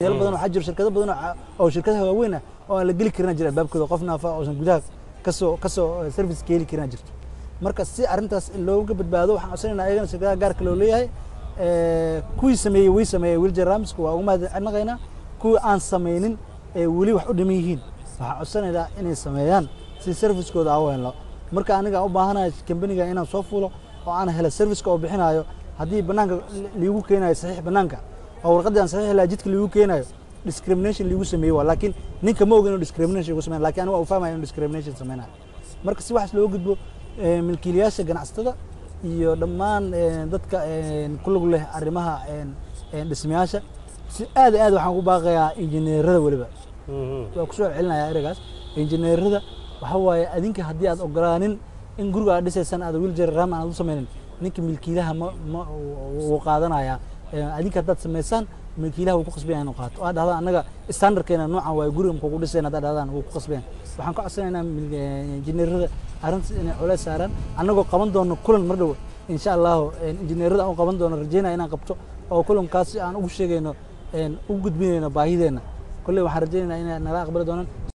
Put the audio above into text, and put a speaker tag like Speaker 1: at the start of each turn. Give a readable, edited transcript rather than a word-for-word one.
Speaker 1: Meel badan waxaa jiro shirkado badan oo shirkadaha waaweyn ah oo aan la geli karin jira albaabkooda, qof naafa oosan gudaha kasoo service ka heli karin jirto. Marka si arrintaas looga badbaado, waxaan codsanaynaa ayagana shirkadaha gaarka loo leeyahay, kuwii sameeyey way sameeyey wheelchair rampska, waa ugu mahadnaqaynaa. Kuwii aan sameynin ee weli wax u dhiman yihiin, waxaan codsanaynaa inay sameeyaan si servicekooda aan u helno. Marka aniga aan u baahanahay kambaniga inaan soo fuulo oo aan helo serviceka oo bixinayo, haddii banaanka liigu keenayo saxiix, banaanka oo warqaddii aan saxiix lahaa jidka liigu keenayo, discrimination liigu sameeyey waa. Laakiin ninka ma oga inuu discrimination igu sameyn, lakin aniga waa u fahmaya inuu discrimination sameynayo. Marka si waxaas looga gudbo, milkiilayaasha ganacsatada iyo dhammaan dadka ku lug leh arrimaha dhismayaasha, si aad aad waxaan ku baaqayaa injineerada weliba, waa kusoo celinayaa ereygaas, injineerada. Waxa waaye, adinka haddii aad ogolaanin in guriga aad dhisaysaan aad wheelchair ramp aad u sameynin, ninka milkiilaha ma wuu qaadanayaa. Adinka haddaad samaysaan, milkiilaha wuu ku qasban yahay inuu qaato. Oo aad dhahdaan, "Annaga standardkeena noocan waaye, guriga makugu dhisayna?" Haddaad dhahdaan, wuu ku qasban yahay. Waxaan ka codsanaynaa injineerada arrintaas inay culays saaraan, annagoo qaban doono kulan mar dhow, insha Allahu. Injineerada aan u qaban doono, rajeynaya inaan qabto oo kulankaas aan ugu sheegayno, ugu gudbinayno baahideenna. Kolley waxaan rajaynaynaa inay nala aqbali doonaan.